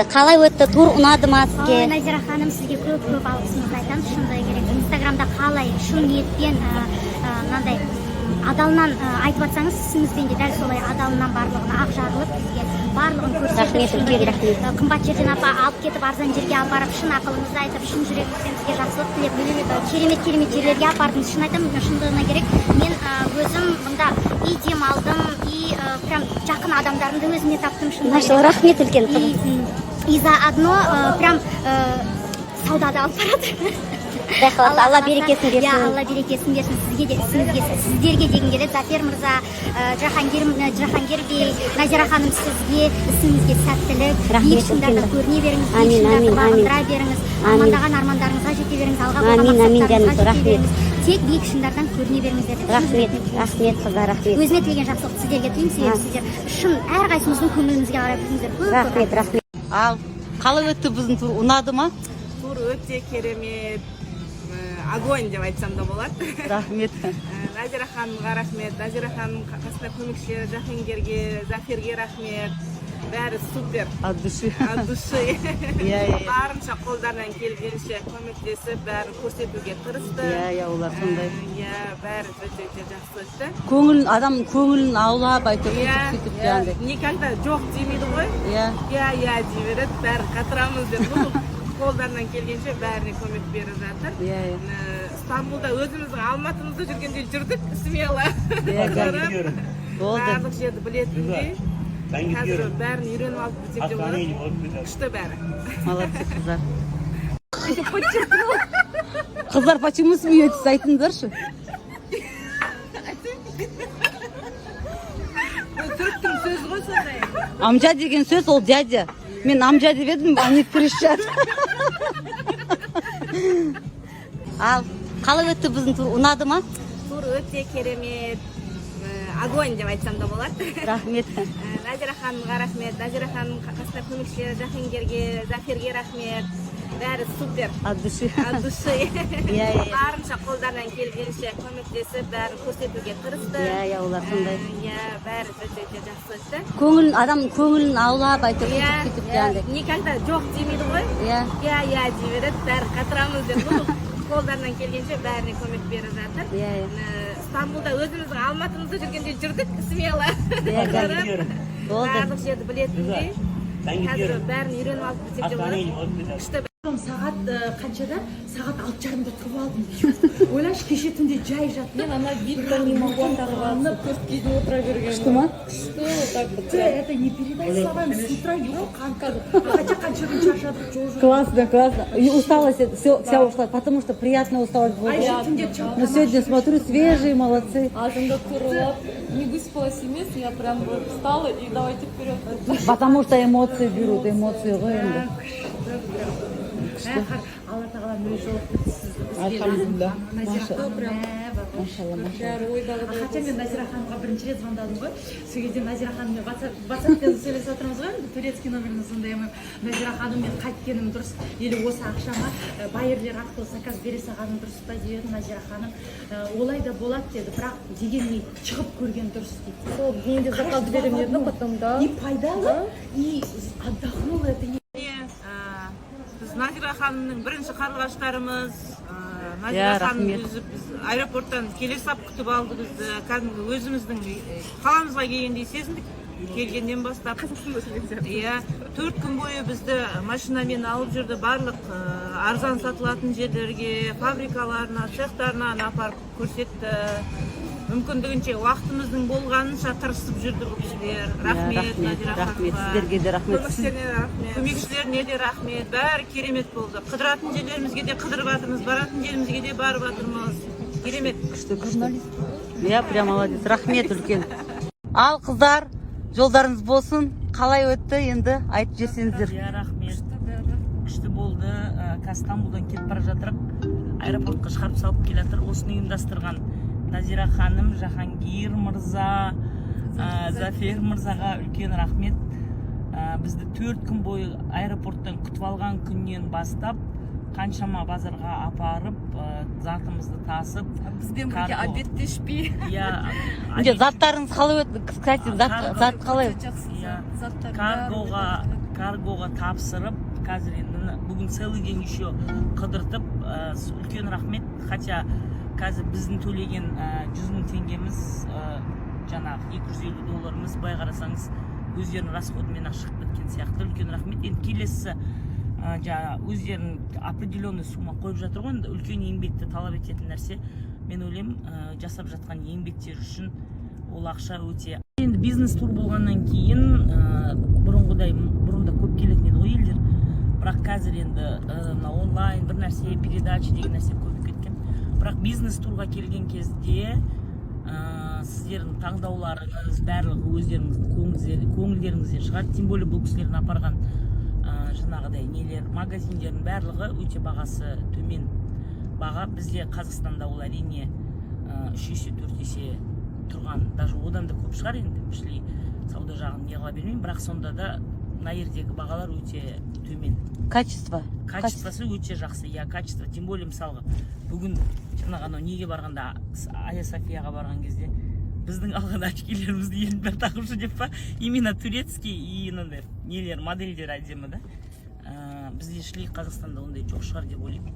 Қалай өтті тур, ұнады ма Ой, сізге? Назира ханым, сізге көп көп алғысымызды айтамыз. Шындығы керек, Инстаграмда қалай шын ниетпен, мынандай адалынан айтып жатсаңыз, ісіңізбен де дәл солай адалынан, барлығын ақ жарылып, бізге барлығын көрсетіп, Рахмет, шындығы үлкен керек, рахмет. Қымбат жерден апа алып кетіп, арзан жерге апарып, шын ақылыңызды айтып, шын жүрегіңізбен бізге жақсылық тілеп, керемет керемет жерлерге апардыңыз. Шын айтамын, шындығына керек, мен өзім мында и демалдым, и прям жақын адамдарымды өзіме таптым, шындығы Машалла, керек. рахмет үлкен. И заодно прям саудада алып барады. Құдай қаласа, Алла берекесін Иә, берсін. Алла берекесін берсін сізге де, ісіңізге, сіздерге дегім келеді. Зафер мырза, Жахангир, Жахангир бей, Назира ханым, сізге ісіңізге сәттілік, Рахмет, биік шыңдарда үлкен. көріне беріңіз, биік Амин, шыңдарды амин, амин. бағындыра беріңіз, Амин. армандаған армандарыңызға жете беріңіз, алға қойған Амин, амин, мақсаттарыңызға жаным, жете рахмет. беріңіз, тек биік шыңдардан көріне беріңіздер деп шын Рахмет, жүректен тілеймін. рахмет, қыздар, рахмет. Өзіме тілеген жақсылықты сіздерге тілеймін, себебі сіздер шын әрқайсымыздың көңілімізге қарап жүрсіңіздер. Көп көп Рахмет, рахмет. Ал қалай өтті біздің тур, ұнады ма? Тур өте керемет. Огонь деп айтсам да болады. Рахмет. Назира ханымға рахмет, Назира ханым қасында көмекшілері Жахангерге, Заферге рахмет, бәрі супер. От души. От души. Иә, иә. Барынша қолдарынан келгенше көмектесіп, бәрін көрсетуге тырысты. Иә, олар сондай. Иә, бәрі өте өте жақсы өтті. Көңілін, адамның көңілін аулап, әйтеуір, сөйтіп жаңағыдай. Никогда жоқ демейді ғой. Иә, дей береді, бәрін қатырамыз деп. Ну, қолдарынан келгенше бәріне көмек беріп жатыр. Иә, иә. Стамбулда өзіміздің Алматымызда жүргендей жүрдік смело. Иә, Көріп, Болды. барлық жерді білетіндей. Қазір бәрін үйреніп алып десек те болады. Күшті бәрі. Молодцы, қыздар. Қыздар, почему смеетесь, айтыңдаршы. Түріктің сөзі ғой сондай. Амжа деген сөз ол дядя. Мен амжа деп едім, они кричат. Ал қалай өтті біздің тур, ұнады ма? Тур өте керемет. Огонь деп айтсам да болады. Рахмет. Назира ханымға рахмет, Назира ханым қасында көмекшілері Жахангерге, Заферге рахмет, бәрі супер. От души. От души. Иә, иә. Барынша қолдарынан келгенше көмектесіп, бәрін көрсетуге тырысты. Иә, олар сондай. Иә, бәрі өте өте жақсы өтті. Көңілін, адамның көңілін аулап, әйтеуір, сөйтіп жаңағыдай. Никогда жоқ демейді ғой. Иә, дей береді, бәрін қатырамыз деп. Ну, қолдарынан келгенше бәріне көмек беріп жатыр. Иә. Стамбулда өзіміздің Алматымызда жүргендей жүрдік смело. Иә, Көріп, Болды. барлық жерді білетіндей. Қазір бәрін үйреніп алып десек те болады. Күшті. Сағат қаншада? Сағат 6:30-да тұрып алдым. Ойлашы, кеше түнде жай жаттым. Мен ана вид-тан не могу оторваться. 4-ке дейін отыра берген. Күшті ма? Күшті, вот так вот. Это не передать словами. С утра ұйқы қанып, хотя қанша күн шаршадық, жол жүрдік. Классно, классно. И усталость все, вся ушла, потому что приятная усталость А была. еще түнде чалып Но сегодня смотрю, свежие, молодцы. Азанда тұрып алып, не выспалась емес, я прям вот встала и давайте вперед. Потому что эмоции берут, эмоции ғой енді. Алла тағала өз жолықтырды бізге. Альхамдулилля. Назира ханым, Машалла, машалла. Бәрі ойдағыдай. Хотя мен Назира ханымға бірінші рет звондадым ғой. Сол кезде Назира ханыммен ватсаппен сөйлесіп жатырмыз ғой енді, турецкий номеріне звондаймын. Назира ханым, мен қайткенім дұрыс или осы ақшама байерлер арқылы заказ бере салғаным дұрыс па деп едім, Назира ханым олай да болады деді, бірақ дегенмен шығып көрген дұрыс дейді. Сол, мен де заказ беремін дедім, потом да. И пайдалы, и отдохнула, это не Біз Назира ханымның бірінші қарлығаштарымыз. Назира Иә, ханым рахмет. өзі біз аэропорттан келе сап күтіп алды бізді, кәдімгі өзіміздің қаламызға келгендей сезіндік келгеннен бастап. Иә, 4 күн бойы бізді машинамен алып жүрді, барлық арзан сатылатын жерлерге, фабрикаларына, цехтарына апарып көрсетті. Мүмкіндігінше, уақытымыздың болғанынша тырысып жүрді бұл кісілер. Рахмет, Рахмет, Назира рахмет. ханымға. Сіздерге де рахмет. Көмекшілеріне де рахмет, бәрі керемет болды. Қыдыратын жерлерімізге де қыдырып жатырмыз, баратын жерімізге де барып жатырмыз, керемет. Күшті, күшті. Иә, прям молодец. Рахмет үлкен. Ал қыздар, жолдарыңыз болсын. Қалай өтті енді, айтып жіберсеңіздер. Иә, рахмет, күшті болды. Қазір Стамбулдан кетіп бара жатырық, аэропортқа шығарып салып келе жатыр. Осыны ұйымдастырған Назира ханым, Жахангир мырза, Зафер мырзаға үлкен рахмет. Бізді 4 күн бойы аэропорттан күтіп алған күннен бастап қаншама базарға апарып, затымызды тасып. Бізбен бірге Карго. обед те ішпей. Иә. Жоқ, заттарыңыз қалай өтті? Кстати, зат, Карго. зат қалай? Өте жақсы. Иә. Заттар бәрі Каргоға өте. Каргоға тапсырып, қазір енді бүгін целый день еще қыдыртып, үлкен рахмет. Хотя қазір біздің төлеген 100 000 теңгеміз, жаңағы 250 долларымыз, былай қарасаңыз, өздерінің расходымен ақ шығып кеткен сияқты. Үлкен рахмет. Енді келесі жаңа өздерінің определенный сумма қойып жатыр ғой. Енді үлкен еңбекті талап ететін нәрсе. Мен ойлаймын, жасап жатқан еңбектері үшін ол ақша өте. Енді бизнес тур болғаннан кейін, бұрынғыдай, бұрында көп келетін еді ғой елдер, бірақ қазір енді мына онлайн бір нәрсе, передача деген нәрсе көбейіп кеткен. Бірақ бизнес турға келген кезде сіздердің таңдауларыңыз барлығы өздеріңіздің көңілдеріңізден шығады. Тем более бұл кісілердің апарған жаңағыдай нелер, магазиндердің барлығы өте бағасы төмен баға. Бізде Қазақстанда ол, әрине, үш есе, төрт есе тұрған, даже одан да көп шығар. Енді шли сауда жағын не қыла бермеймін, бірақ сонда да мына жердегі бағалар өте төмен. Качество. Качествосы өте жақсы, иә, качество. Тем более, мысалға, бүгін жаңағы анау неге барғанда, Ая Софияға барған кезде біздің алған очкилерімізді елдің бәрі тағып жүр деп па. Именно турецкий и мынандай нелер, модельдер әдемі да. Бізде шли Қазақстанда ондай жоқ шығар деп ойлаймын.